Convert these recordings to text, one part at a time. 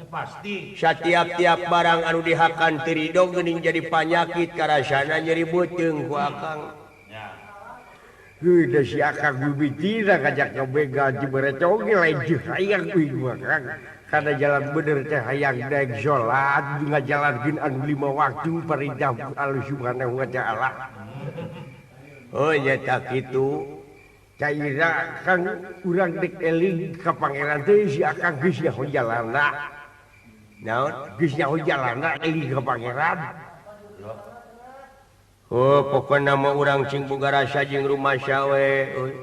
Pasti. Satiap-tiap barang anu dihakan teu ridho geuning jadi panyakit karasana nyeri beuteung ku akang. Ya. Heuh da si akang mimitina ngajak ka begal Cibereca oge lain jeung hayang euy mah Kang. Kana jalan bener teh hayang daek salat ngajalankeun anu lima waktu perintah Allah Subhanahu wa taala. Oh nya tah kitu. Caira Kang urang dek eling ka pangeran teh si akang geus nyaho jalanna. Naon? Geus nyaho jalanna eling ka pangeran. Oh pokona mah urang cing boga rasa jeung rumasa we euy.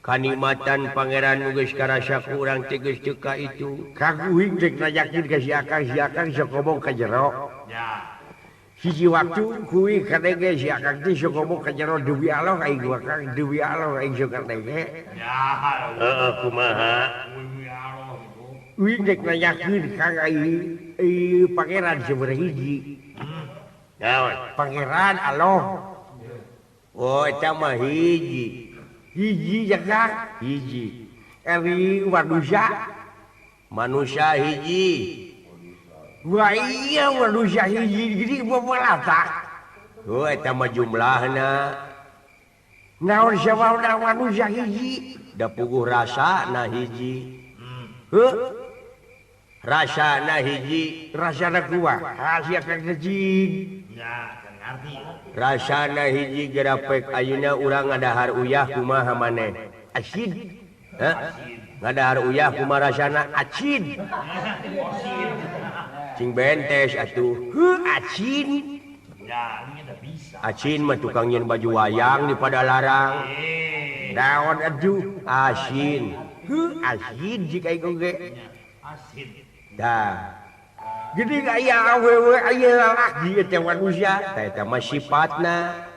Kanikmatan pangeran nu geus karasa ku urang teh geus teu ka itu. Kang uing dek nanyakeun ka si akang sok ngomong ka jero. Ya. Hiji waktu kuwi kadenge si akang teh sok ngomong ka jero deui Allah aing mah Kang deui Allah aing sok kadenge. Ya. Heeh kumaha? Deui Allah gitu. Uing dek nanyakeun Kang ai ieu pangeran sabaraha hiji. Naon? Pangeran Allah. Oh eta mah hiji. Hiji ya Kang. Hiji. Ari manusia. Manusia hiji. Wah iya manusia hiji jadi bapalatak. Oh eta mah jumlahna. Naon sababna manusia hiji? Da puguh rasana hiji. Heuh. Rasana hiji. Rasana kumaha sia Kang Cecing? Ya, can ngarti. Rasana hiji gerapek ayeuna urang ngadahar uyah kumaha maneh? Asin. Hah? Ngadahar uyah kumaha rasana? Acin. Cing bentes atuh. Heuh acin. Ya, ini udah bisa. Acin mah tukang nyeun baju wayang di Padalarang. Eh. Naon atuh? Asin. Heuh asin jika aing oge. Asin. Tah. Geuning aya awewe aya lalaki eta manusia. Tah eta mah sifatna.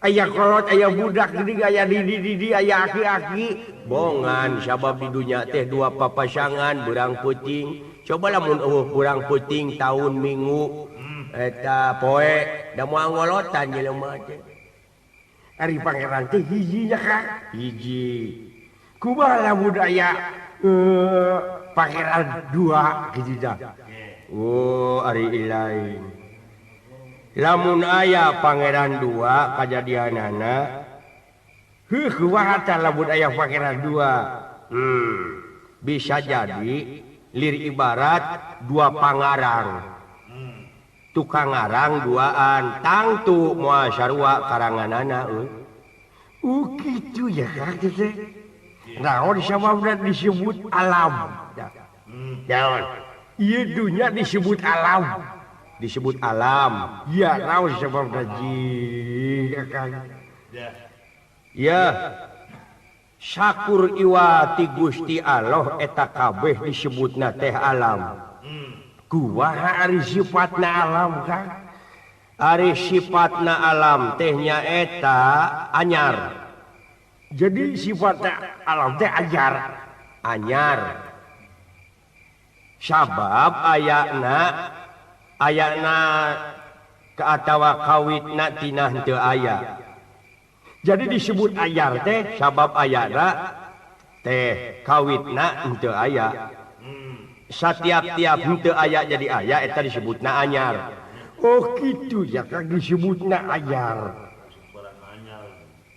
Aya kolot aya budak geuning aya didi-didi aya aki-aki. Bongan sabab di dunya teh dua papasangan beurang peuting. Coba lamun eueuh beurang peuting taun minggu eta poe da moal ngolotan jelema teh. Ari pangeran teh hiji nya Kang. Hiji. Kumaha lamun aya pangeran dua kitu tah. Oh ari ilahi. Lamun aya pangeran dua kajadianana heuh kumaha tah lamun aya pangeran dua? Bisa jadi lir ibarat dua pangarang. Tukang ngarang duaan tangtu moal sarua karanganana euy. Kitu ya Kang teh. Naon sababna disebut alam? Naon? Ieu dunya disebut alam. Disebut alam. Ya naon sababna ji Kang? Ya. Sakur iwati Gusti Allah eta kabeh disebutna teh alam. Kumaha ari sifatna alam Kang? Ari sifatna alam teh nyaeta anyar. Jadi sifatna alam teh anyar. Anyar. Sabab ayana atawa kawitna tina henteu aya. Jadi disebut anyar teh sabab ayana teh kawitna henteu aya. Satiap-tiap henteu aya jadi aya eta disebutna anyar. Oh kitu ya Kang disebutna anyar.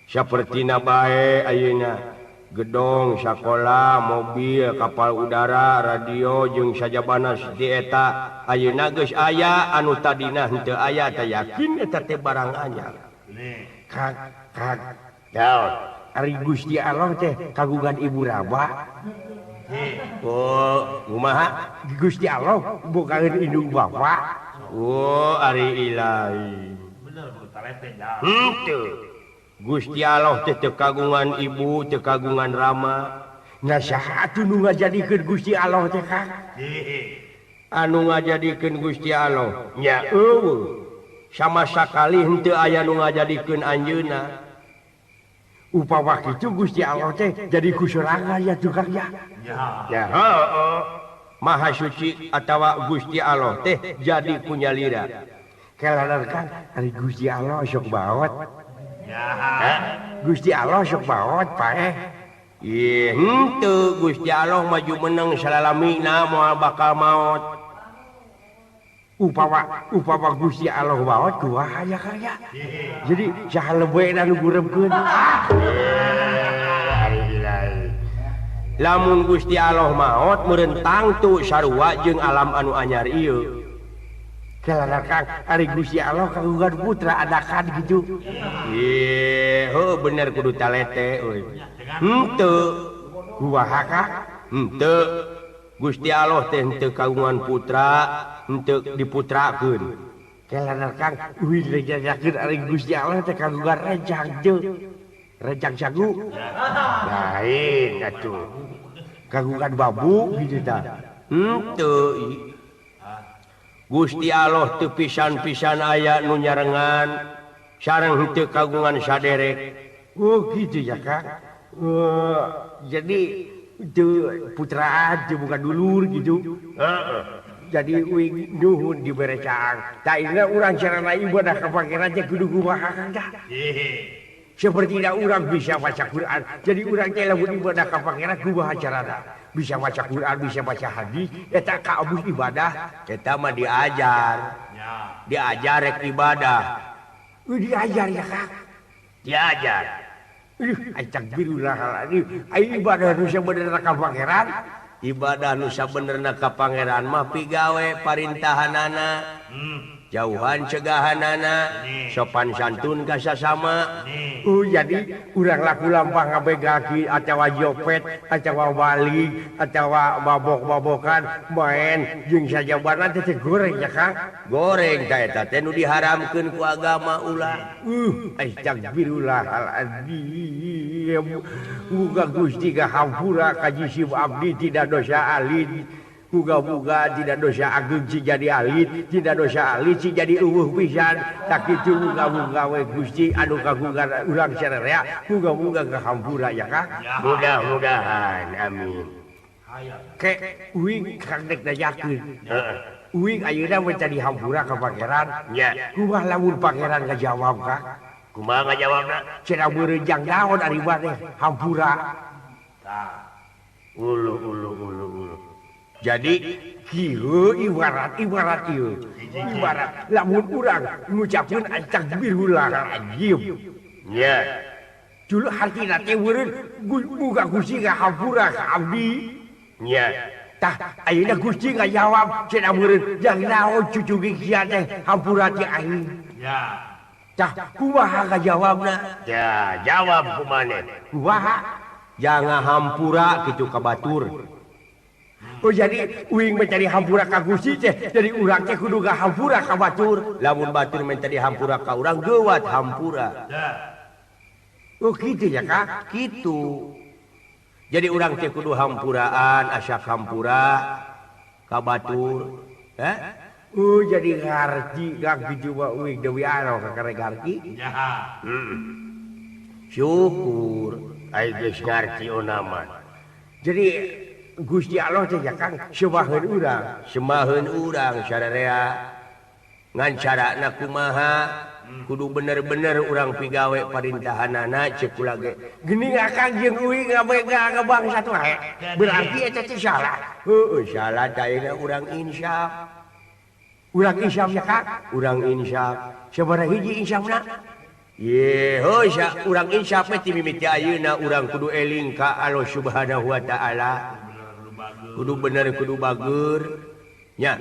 Sapertina bae ayeuna gedong, sakola, mobil, kapal udara, radio jeung sajabana di eta ayeuna geus aya anu tadina henteu aya teh yakin eta teh barang anyar. Kang, Kang. Naon? Ari Gusti Allah teh kagungan ibu rama. Oh, kumaha? Gusti Allah bogaeun indung bapa. Oh, ari ilahi. Bener kudu talete nya. Henteu. Gusti Allah teh teu kagungan ibu, teu kagungan rama. Nah saha atuh nu ngajadikeun Gusti Allah teh Kang? Anu ngajadikeun Gusti Allah nya eueuh. Sama sakali henteu aya nu ngajadikeun anjeunna. Upama kitu Gusti Allah teh jadi kusorangan ya tuh Kang ya. Ya. Heeh. Maha suci atawa Gusti Allah teh jadi punya lira. Kelanar Kang, ari Gusti Allah sok baot. Ya. Gusti Allah sok baot paeh. Ih henteu Gusti Allah maju menang salalamina moal bakal maot. Upawa upawa Gusti Allah maot kumaha ya Kang ya. Jadi saha leuweuna nu guremkeun. Lamun Gusti Allah maot meureun tangtu sarua jeung alam anu anyar ieu. Kelana Kang, ari Gusti Allah kagungan putra adakan gitu. Ih, heuh bener kudu talete euy. Henteu kumaha Kang? Henteu Gusti Allah teh henteu kagungan putra, henteu diputrakeun. Kelana Kang, uih dijajakeun ari Gusti Allah teh kagungan rencang teu. Rencang sagu. Lain atuh. Kagungan babu gitu tah. Henteu. Gusti Allah teu pisan-pisan aya nu nyarengan sareng henteu kagungan saderek. Oh gitu ya Kang. Jadi itu putraan teu bukan dulur gitu. Heeh. Jadi uing nuhun dibere caang. Tah ieu urang carana ibadah ka Pangeran teh kudu kumaha Kang tah? Seperti tidak orang bisa baca Quran. Jadi orang teh lamun ibadah ka Pangeran kumaha carana? Bisa baca Quran, bisa baca hadis, eta kaabus ibadah, eta mah diajar. Diajar rek ibadah. Diajar ya Kang. Diajar. Astagfirullahaladzim. Ai ibadah nu sabenerna ka Pangeran, ibadah nu sabenerna ka Pangeran mah pigawe parintahanana. Jauhan cegahanana, sopan santun ka sasama. Jadi urang laku lampah ngabegaki atawa jopet, atawa balik, atawa mabok-mabokan, main jeung sajabana teh goreng ya Kang. Goreng tah eta teh nu diharamkeun ku agama ulah. Astagfirullahaladzim. Muga Gusti ngahampura ka jisim abdi tidak dosa alit. Muga-muga tidak dosa agung si jadi alit, tidak dosa alit si jadi eueuh pisan. Tak kitu muga-muga we Gusti anu kagungan urang sararea, muga-muga ngahampura ya Kang. Mudah-mudahan amin. Ke uing Kang dek dayakeun. Heeh. Uing ayeuna we tadi hampura ka Pangeran. Nya. Kumaha lamun Pangeran ngajawab Kang? Kumaha ngajawabna? Cenah beureujang naon ari maneh hampura. Tah. Ulu ulu ulu ulu. Jadi kieu ibarat ibarat ieu. Ibarat lamun urang ngucapkeun astagfirullahaladzim. Nya. Dulu hartina teh meureun muga Gusti ngahampura ka abdi. Nya. Tah ayeuna Gusti ngajawab cenah meureun jang naon cucu kieu teh hampura ti aing. Nya. Tah kumaha ngajawabna? Ya, jawab kumaneh. Kumaha? Jangan hampura kitu ka batur. Oh jadi uing mencari hampura ka Gusti teh, jadi urang teh kudu ngahampura ka batur. Lamun batur mencari hampura ka urang geuwat hampura. Oh kitu ya Kang? Kitu. Jadi urang teh kudu hampuraan, asak hampura ka batur. Heh? Oh jadi ngarti Kang kitu mah uing deui anu ka karek ngarti. Ya. Syukur ai geus ngarti ona mah. Jadi Gusti Allah teh ya Kang semaheun urang, semaheun urang sararea. Ngan carana kumaha kudu bener-bener urang pigawe parintahanana ceuk kula ge. Geuning Akang jeung uing ngabega ka bangsa wae. Berarti eta teh salah. Heueuh salah tah ayeuna urang insaf. Urang insaf ya Kang? Urang insaf. Sabaraha hiji insafna? Ye, heuh urang insaf mah ti mimiti ayeuna urang kudu eling ka Allah Subhanahu wa taala. Kudu bener kudu bager nya.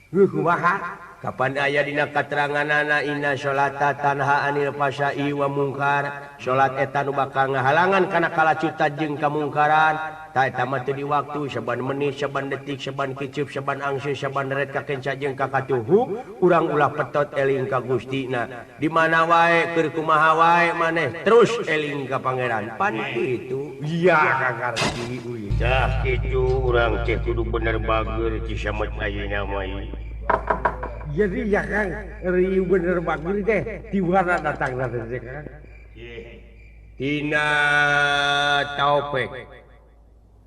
Heuh kumaha? Kapan aya dina kateranganana inna sholata tanha anil fahsya'i wa mungkar. Salat eta nu bakal ngahalangan kana kalacutan jeung kamungkaran. Tah eta mah teu di waktu saban menit, saban detik, saban kiceup, saban angse, saban deret kakenca jeung kakatuhu, urang ulah petot eling ka Gustina. Di mana wae keur kumaha wae maneh terus eling ka Pangeran. Pan kitu. Iya Kang ngarti euy. Tah kitu urang teh kudu bener bager ti samet ayeuna mah. Jadi ya Kang, riuh bener bagus teh di mana datang teh Kang? Tina taupek.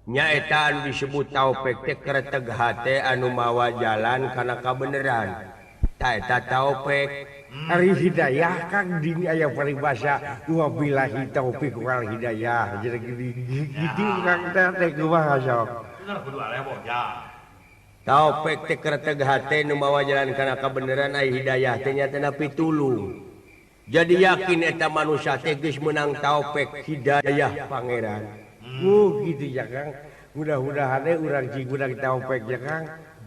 Nyaeta anu disebut taupek teh kereteg hate anu mawa jalan kana kabeneran. Tah eta taupek. Ari hidayah Kang dini aya paribasa wabillahi taufik wal hidayah. Jadi gitu Kang teh kumaha sok. Taufik teh kreteg hate nu mawa jalan kana kabeneran ai hidayah teh nyatana pitulung. Jadi yakin eta manusia teh geus meunang taufik hidayah pangeran. Oh gitu ya Kang. Mudah-mudahan urang cing urang taufik ya Kang.